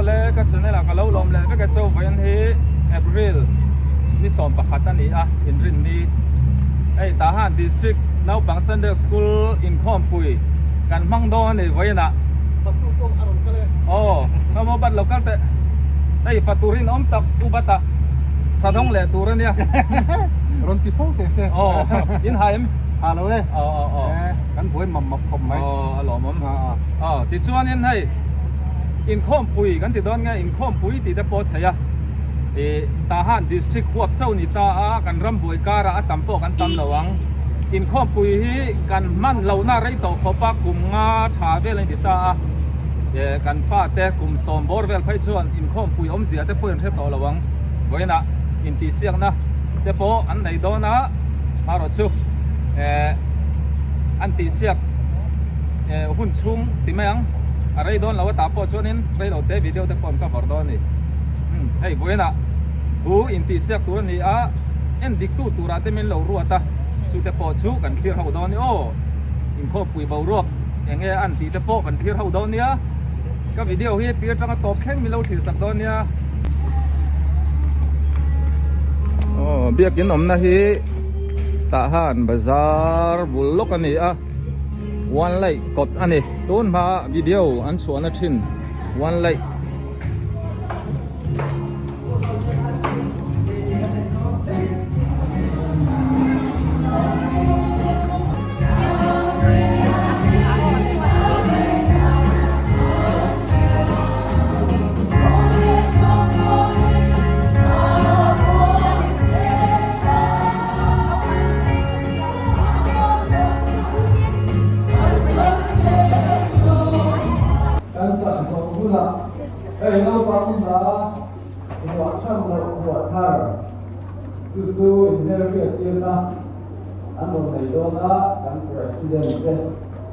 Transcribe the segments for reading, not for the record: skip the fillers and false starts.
Awle ka channel ah ka lo lawm leh vek e chu vawiin hi April ni 11 a ni a inrinni hei tah han district naupang Sunday school inkhawmpui kan hmang dawn a ni vawiin ah Fatu pawh a rawn kal e. Aw emaw bat lo kal teh hei fatu rinawm tak u bat a sadawng leh tur a nia. Rawn ti fo teh se. Aw in hai em? Ha lo e. Aw aw aw. Kan buai map map khawp mai. Aw a lawmawm. Aw tichuanin hei inkhawmpui kan ti dawn nge inkhawmpui tih te pawh theih a ih Tahan district huap chauh ni ta a kan ram buai karah a tam pawh kan tam lo ang. Inkhawmpui hi kan hman lohna rei tawh khawp a kum nga tha vel a ni ta a eh kan fate kum sawm bawr vel phei chuan inkhawmpui awmzia te pawh in hre tawh lo ang. Vawiinah intihsiakna te pawh an nei dawn a marawh chu eh an tihsiak eh hun chhung ti mai ang a rei dawn lo a tah pawh chuanin rei lo te video te pawh an cover dawn a ni umm hei vawiinah thu intihsiak tur a ni a en dik tu turah te min lo ruat a chute pawh chu kan thlir ho dawn a ni aw inkhawmpui boruak eng nge an tih te pawh kan thlir ho dawn nia ka video hi tir atanga tawp thleng min lo thlir sak dawn nia. Aw biakin awmna hi tah han bazar bul lawk a ni a one light kawt a ni tun hma video an chhuahna thin one light. Kan sak zawh hunah hei naupang hna ruah tham loh ruah thar chu chu inhmelhriattirna an rawn nei dawn a, kan President te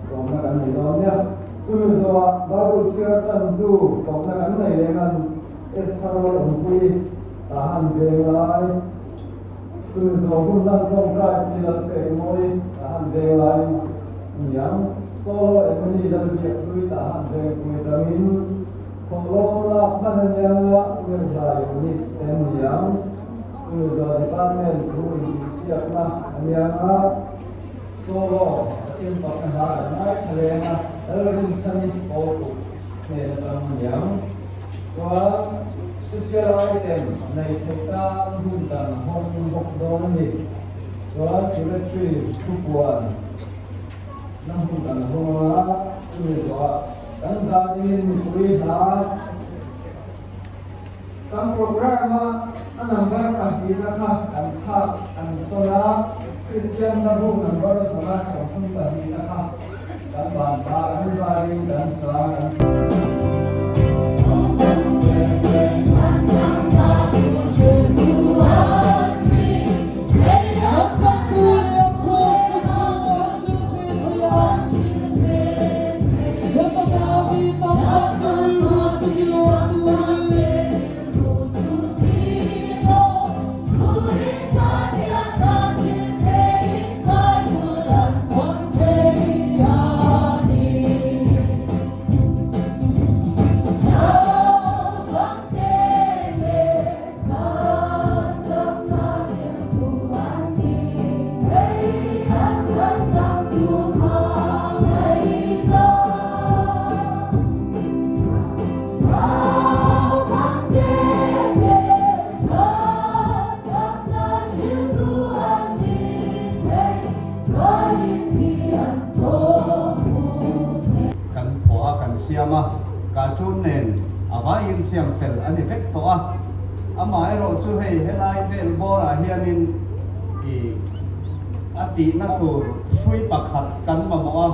sawmna kan nei dawn nia. Chumi zawhah Bible chhiar tantu kohna kan nei leh ngan Esther Lalawmpui Tahan Venglai. Chumi zawh hun lan tawngtai pi Lalpek Mawi Tahan Venglai niang Solo Emily Lalbiak Hlui Tahan Vengpui tangin Thawhlawm lak hman a nianga Mirhlai Unit te niang Chumi zawh Department thu intihsiakna a nianga Solo Pathian pakna hla kan ngaithla leng a, Lalrinchhani Pawltuk hnen atang a niang. Chuan special item nei theih tan hun kan hawng bawk dawn a ni. Chuan secretary thupuan na hun kan hawng a, chumi zawhah kan zanin mipui hla Kan programme a a number pahnihna kha kan thlak an sawn a, Kristian hla bu number 132 na kha kan ban ta, kan zaiin kan sa kan sa. Kan phuah a, kan siam a, cartoon nen a vaiin siam fel a ni vek tawh a. Amaherawh chu hei helai vel bawrah hianin ih a tihna tur hrui pakhat kan mamawh a,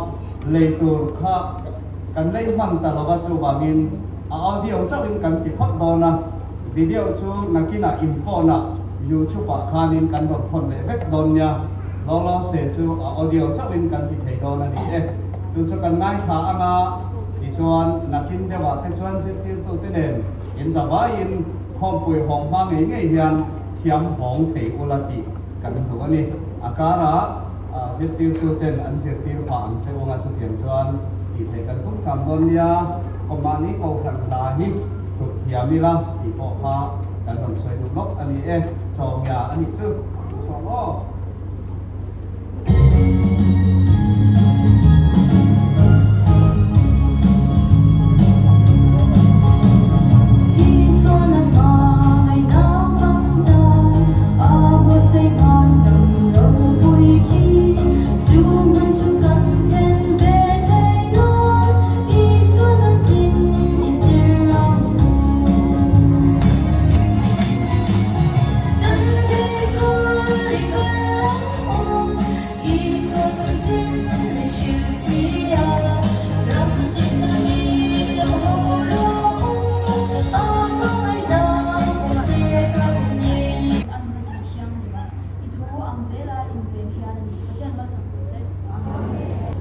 lei tur kha kan lei hman ta lo va, chuvangin a audio chauhin kan ti phawt dawn a, video chu nakinah in phone ah youtube ah khanin kan rawn thawn leh vek dawn nia, law law se chu a audio chauhin kan ti thei dawn a ni e, chu chu kan ngaithla anga tichuan nakin deuhah te chuan zirtirtute nen In zavaiin khawmpui hawng hma ngei ngei hian thiam hawng thei ula tih kan duh a ni. A karah zirtirtu ten an zirtir phah ang che unga chutiang chuan tih theih kan tum hram dawn nia. Kawmahni kohhran hla hi thut thiam ila tih pawh kha kan rawn sawi duh lawk a ni e. Chawngia a nih chu chhuang aw.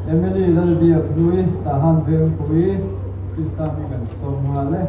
Emily Lalbiak hlui Tahan Vengpui Krista hming kan sawm nghal e.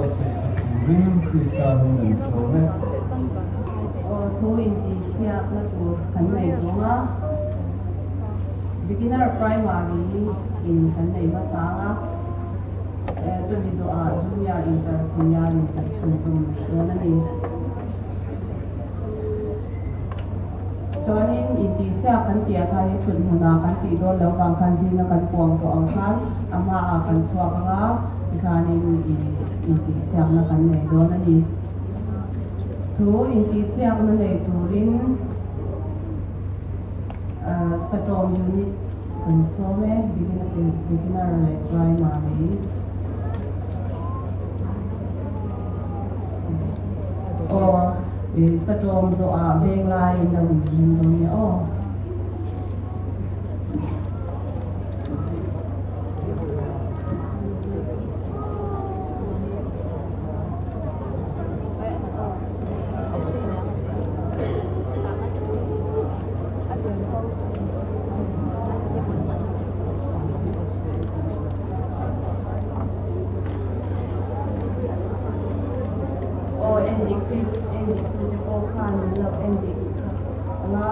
Buatsaih sak turin Krista hming an sawm e. Aw thu intihsiakna tur kan nei dawn a, Beginner Primary in kan nei hmasa ang a, chumi zawhah Junior Inter Senior in kan chhunzawm leh dawn a ni. Chuanin intihsiak kan tih ah khanin thut hmunah kan tih dawn loh vang khan zinga kan puang tawh ang khan a hmaah kan chhuak ang a, tikhanin intihsiakna kan nei dawn a ni. Thu intihsiakna nei turin Satawm Unit kan sawm e, Beginner leh Primary. Aw, Satawm zawhah venglaiin lo inhlim dawn nia aw. Aw endik tu endik tu te pawh khan min lo endik sak ang a.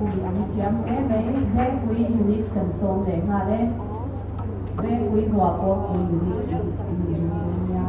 Kum an thiam hle mai. Vengpui unit kan sawm leh nghal e. Vengpui zuah pawh pui unit in ring dawn nia.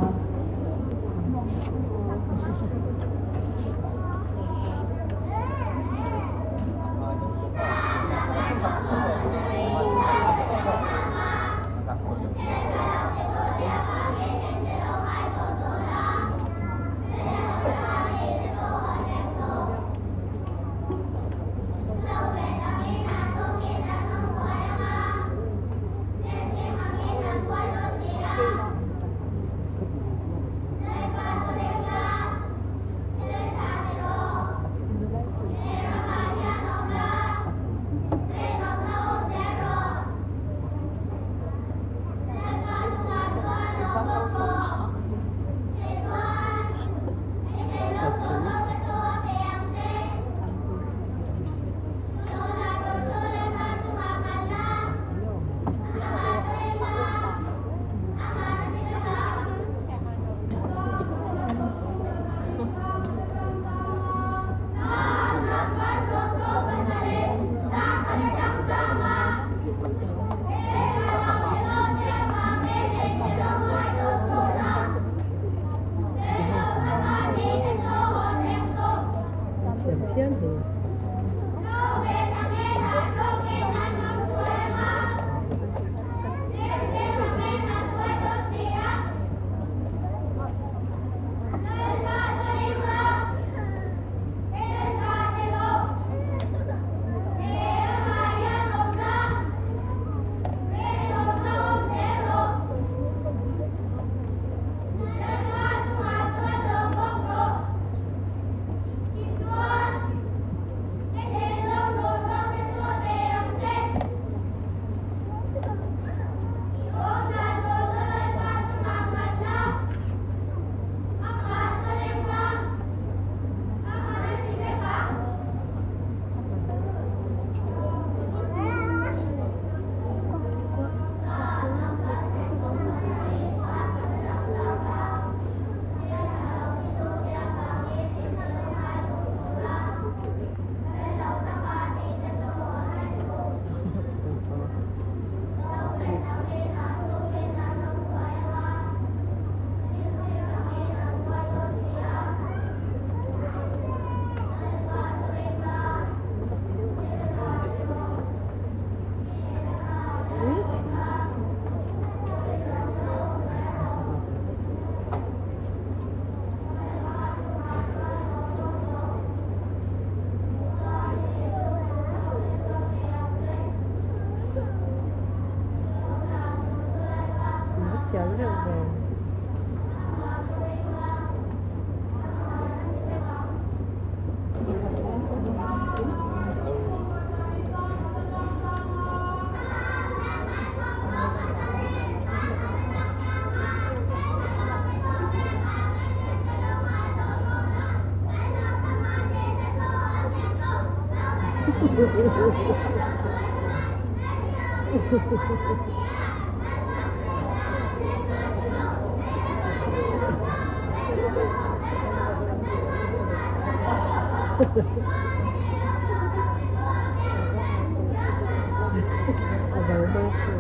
phian hei. In va thiam reuh ve. A zo dawn chu.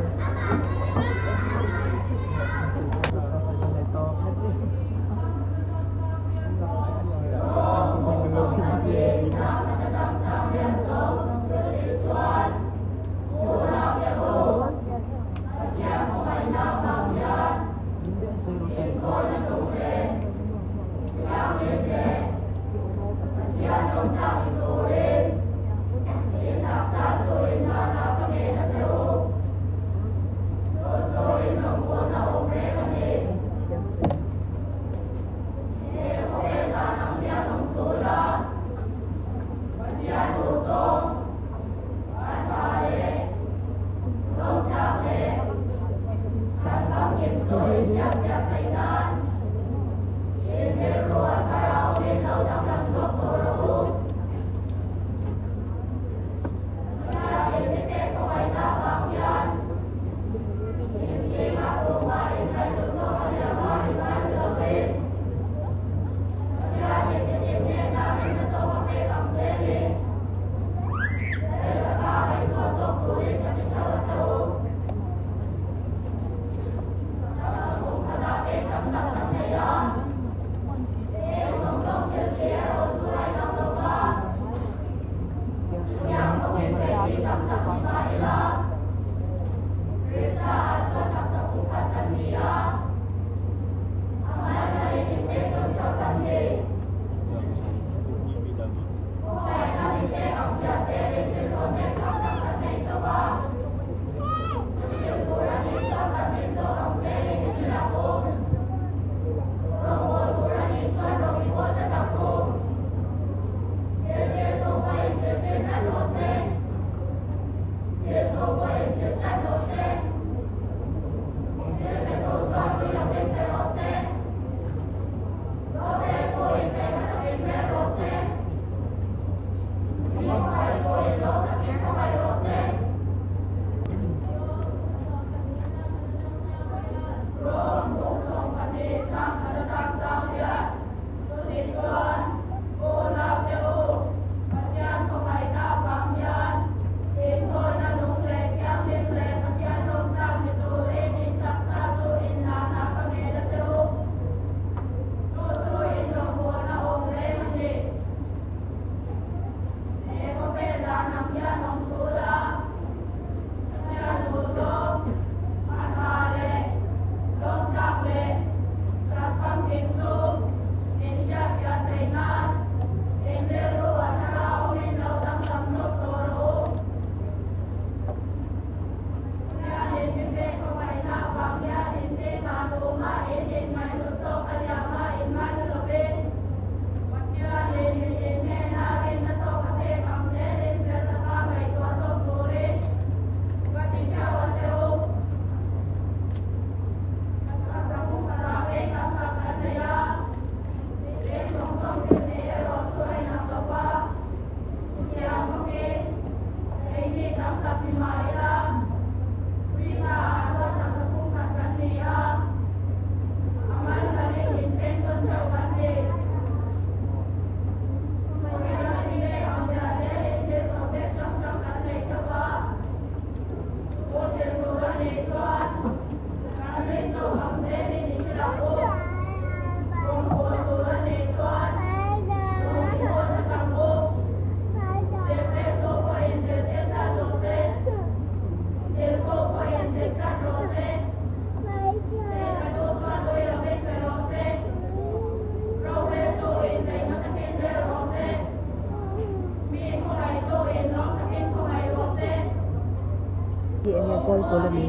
Hi enge kawlkawl a ni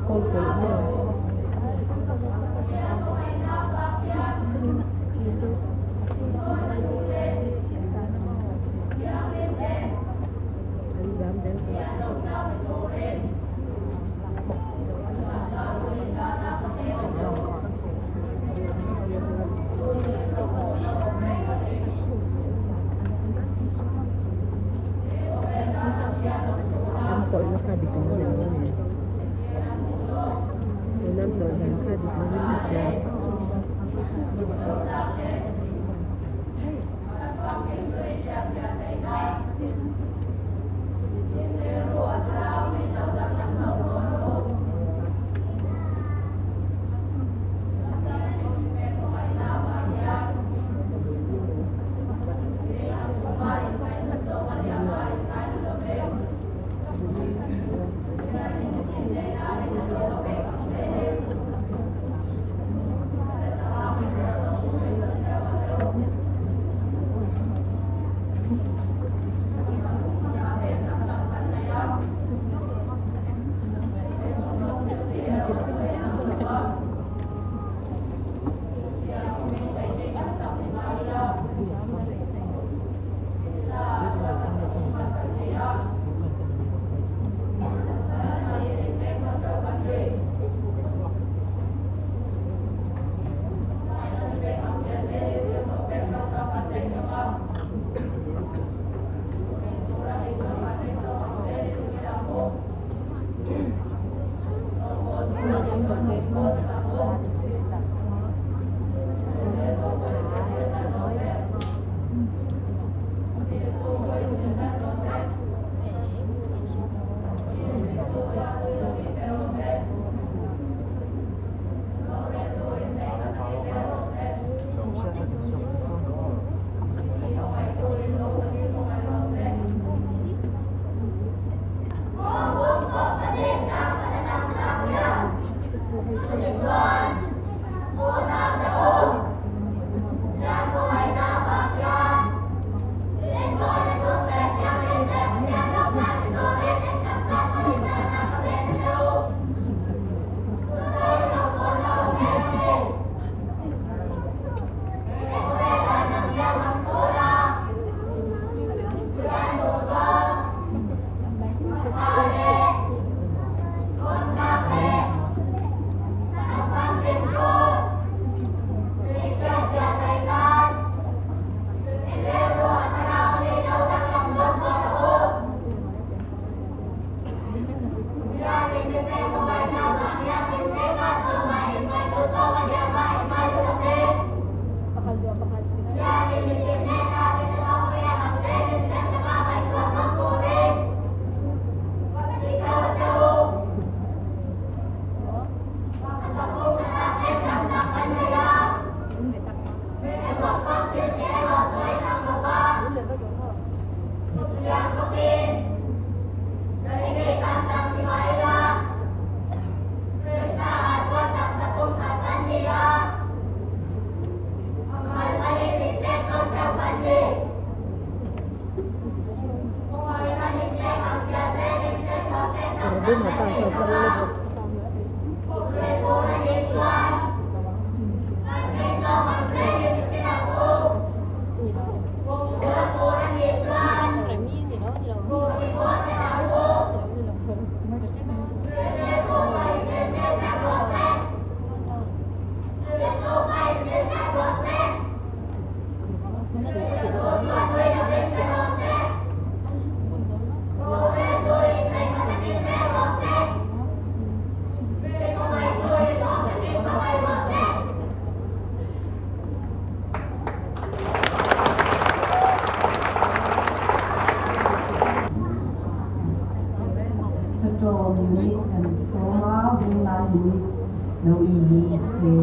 kawlkawl maw. An chawlhna kha dik lo a ni tuna an chawlh dan kha dik lo in a hria. Burma pa saw kal lutuk. Satawm unit kan sawm a, Venglai unit lo inring se.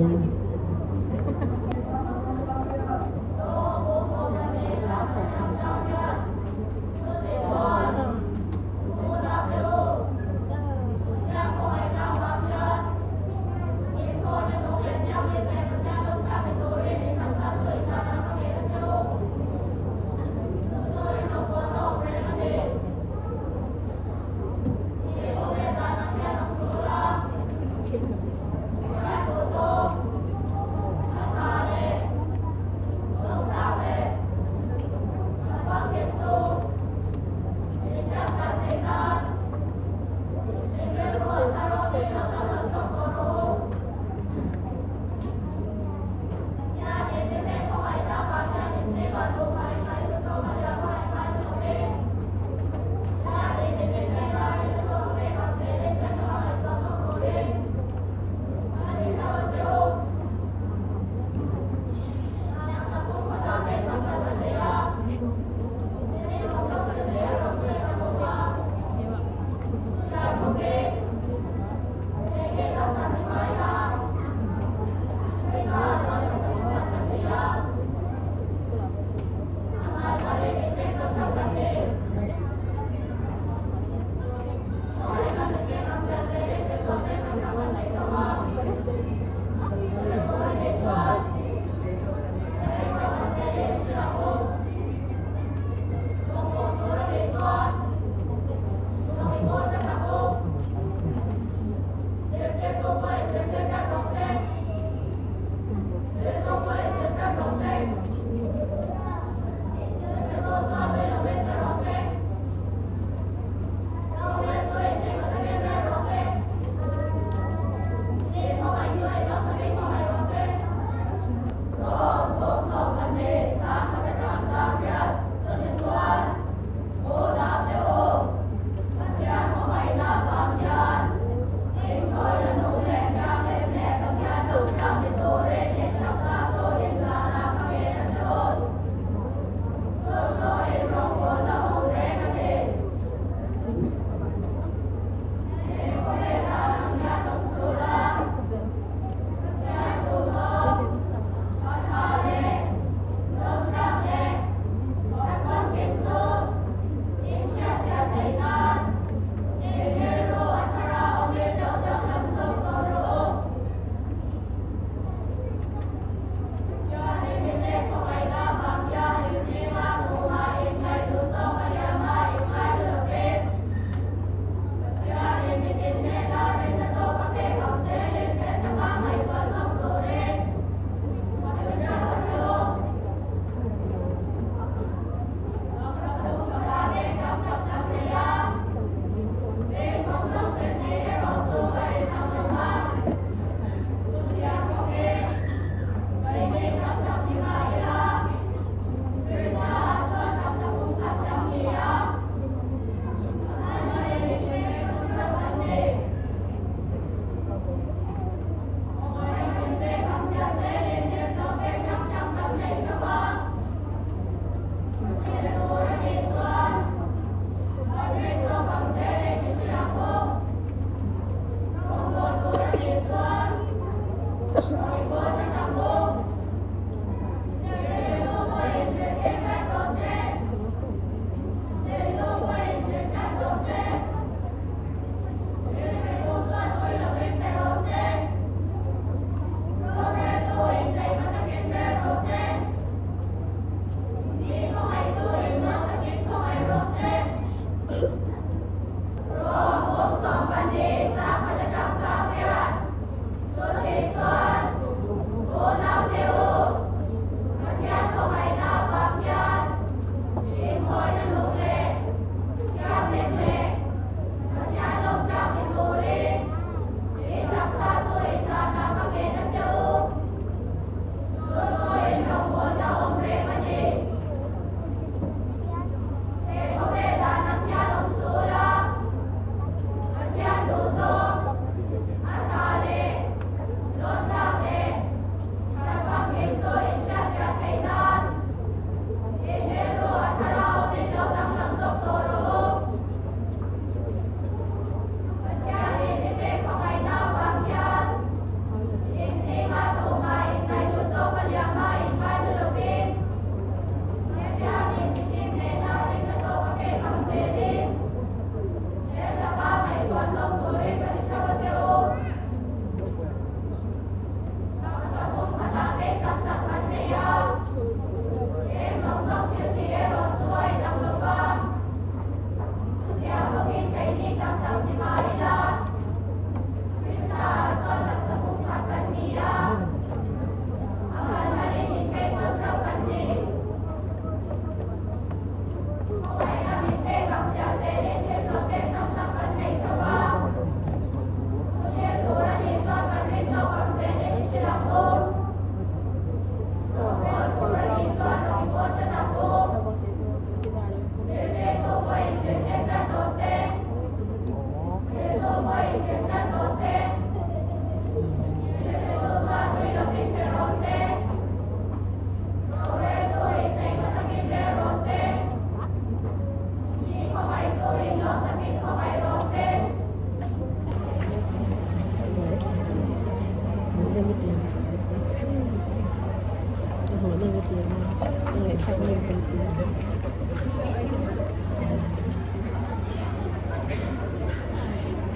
Ngaihthlak nawm kan ti.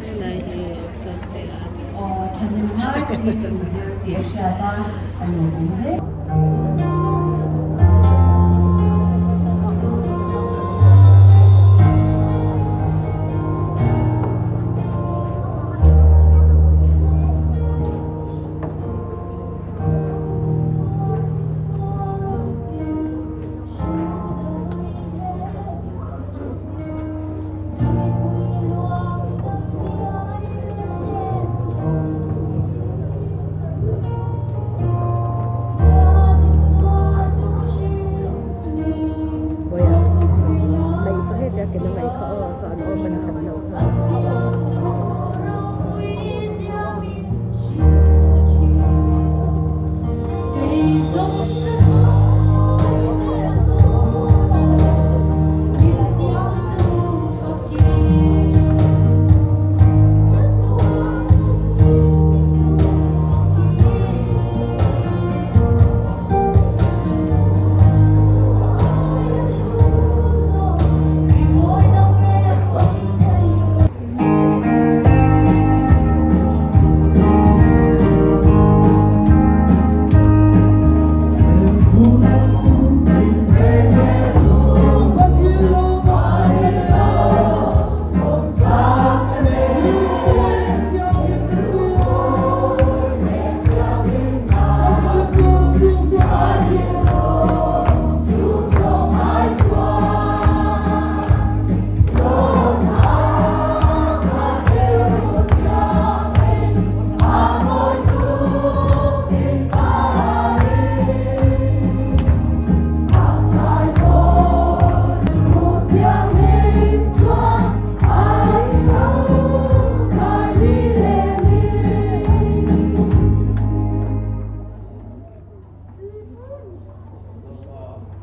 Helai hi Sangtea a ni. Aw thahnem ngai takin inzir tih a hriat a, a lawmawm hle.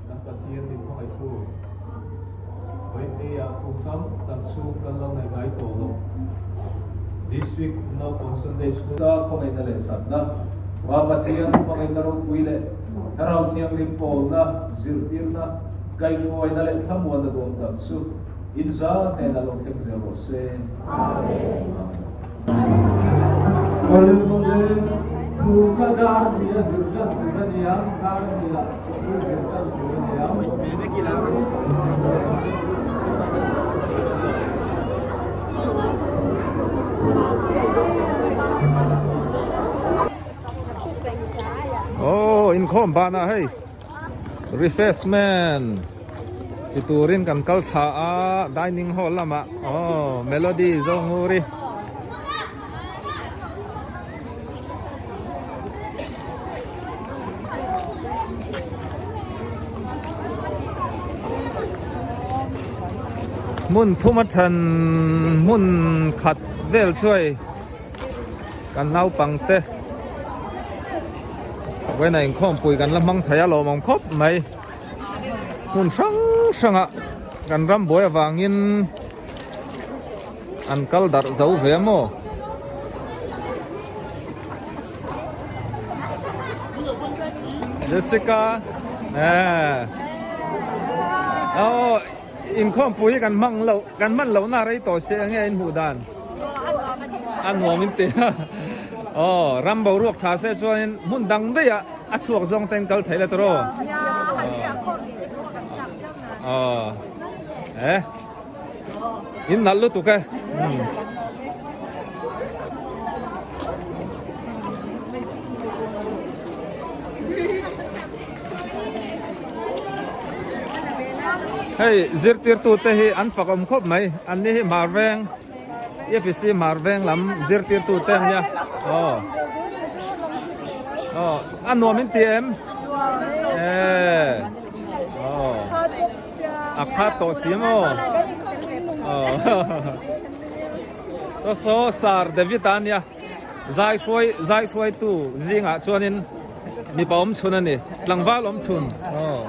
Kan Pathian min hmangaihtu Vawiinnia kum tam tak chhung kan lo ngaih ngai tawh lo. District Naupang Sunday School a khawngaihna leh thatna, Pa Pathian hmangaihna ropui leh Thlarau Thianghlim pawlna, zirtirna, kaihhruaina leh thlamuanna dawn tak chu inza hnenah lo thleng zel rawh se. Amen. Thu kha dar nia zir tan tur a ni ang, dar nia thu zir tan tur a ni ang. Oh, inkhawm banah hei refreshment ti turin kan kal thla a dining hall lamah oh melody zonguri hmun thum a then hmun khat vel chuai kan naupang te vawiin ah inkhawmpui kan la hmang thei a lawmawm khawp mai hmun hrang hrang ah kan ram buai avangin an kal darh zo ve maw. Jessica eh oh inkhawmpui kan hmang lo kan hman loh na rei tawh se enge in hmuh dan a nuam in ti a aw ram boruak tha se chuanin hmun dang daih ah a chhuak zawng te in kal thei la tawh aw eh in nalh lutuk e Hei zirtirtu te hi an fak awm khawp mai an ni hi hmar veng EFC hmar veng lam zirtirtu te an nia aw aw a nuam in ti em eh aw a khat tawh si maw aw saw saw sar David a nia. Zai hruai zai hruaitu zingah chuanin mipa awm chhun a ni tlangval awm chhun aw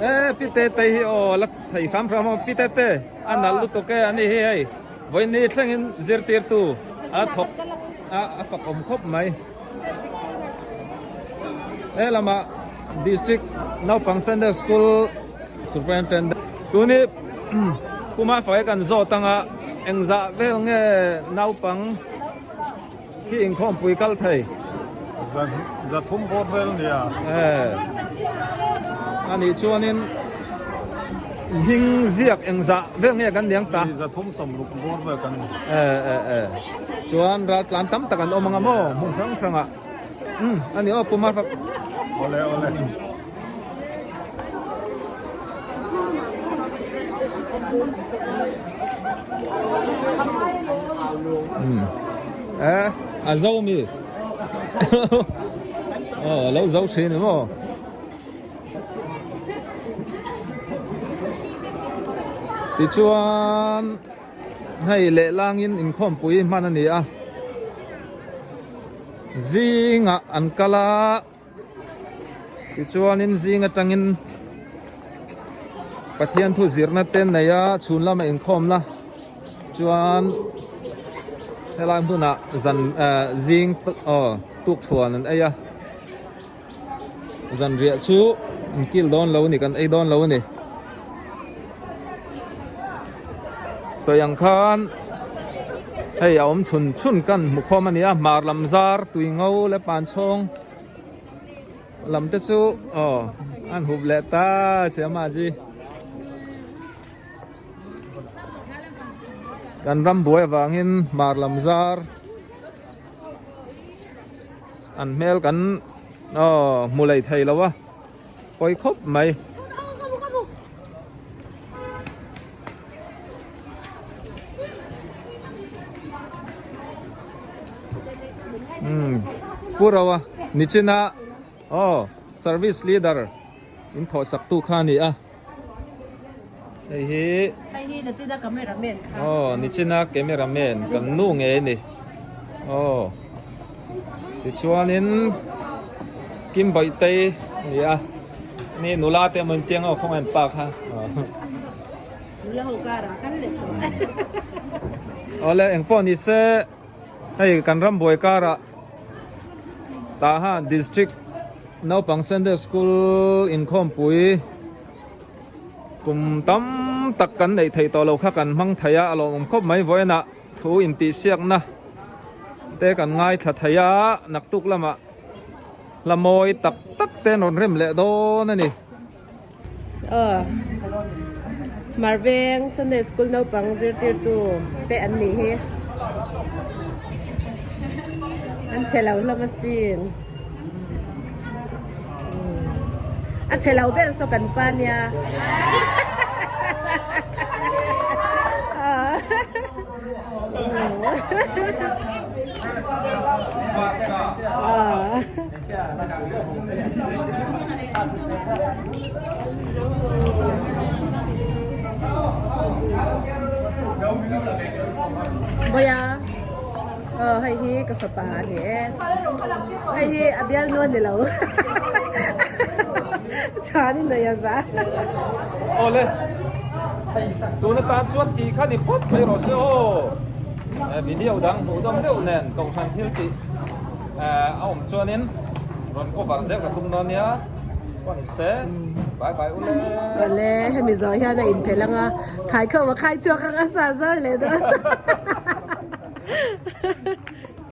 e pi te te hi aw la thei hram hram aw pi te te a nalh lutuk e ani hi hei vawiin thlengin zirtirtu a thawk a a fak awm khawp mai he lamah. District Naupang Sunday School Superintendent tuni Puma fai kan zawt anga engzah vel nge naupang khi inkhawmpui kal thei. Za thum bawr vel nia. Eh. Ani chuanin hming ziak engzah vel nge kan niang ta. Za thum sawm ruk bawr vel kan ni. Eh eh eh. Chuan raltlan tam tak an awm anga maw hmun hrang hrangah. Um ani aw puma fak. Awle awle. Um eh a zo mi. Aw lo zo thin ni maw. Tichuan hei lehlangin inkhawmpui hman a ni a. Zingah an kal a tichuanin zing atangin Pathian thu zirna te nei a chhun lama inkhawmna chuan helai hmunah zan eh zing aw tukchhuan an ei a zanriah chu an kil dawn lo a ni kan ei dawn lo a ni sawi ang khan hei a awm chhun chhun kan hmu khawm a ni a hmar lam zar tui ngo leh pan chhawng lam te chu aw an hup leh ta siama chi kan ram buai avangin hmar lam zar. An hmel kan aw hmu lei thei lo a pawi khawp mai. Umm Pu Roa nichina aw service leader in thawh sak tu kha a ni a hei hi hei hi nichina cameraman kha aw nichina cameraman kan nu ngei a ni aw tichuanin Kim Bawihtei a ni a ni nula te emaw intiang aw khawngaih an pa kha nula ho karah kal leh tawh awle engpawh ni se hei kan ram buai karah Tahan District Naupang Sunday School inkhawmpui kum tam tak kan neih theih tawh lo kha kan hmang thei a, a lawmawm khawp mai vawiinah thu intihsiakna te kan ngaithla thei a, naktuk lamah hla mawi tak tak te an rawn rem leh dawn a ni. Aw Marveng Sunday School naupang zirtirtu te an nih hi an chhe lo hlawm asin a chhe lo ber saw kan pa nia Boya aw hei hi ka fapa a ni e hei hi a bialnu a ni lo chhuan in nei a za Awle tun atan chuan tih kha ni phawt mai rawh se aw video dang hmuh dawm deuh nen kohhran thil tih a awm chuanin rawn cover zel ka tum dawn nia pawh ni se bye bye ule. Awle hemi zawh hian a inphelh anga khai khawm a khai chhuak anga sa zar leh dawn.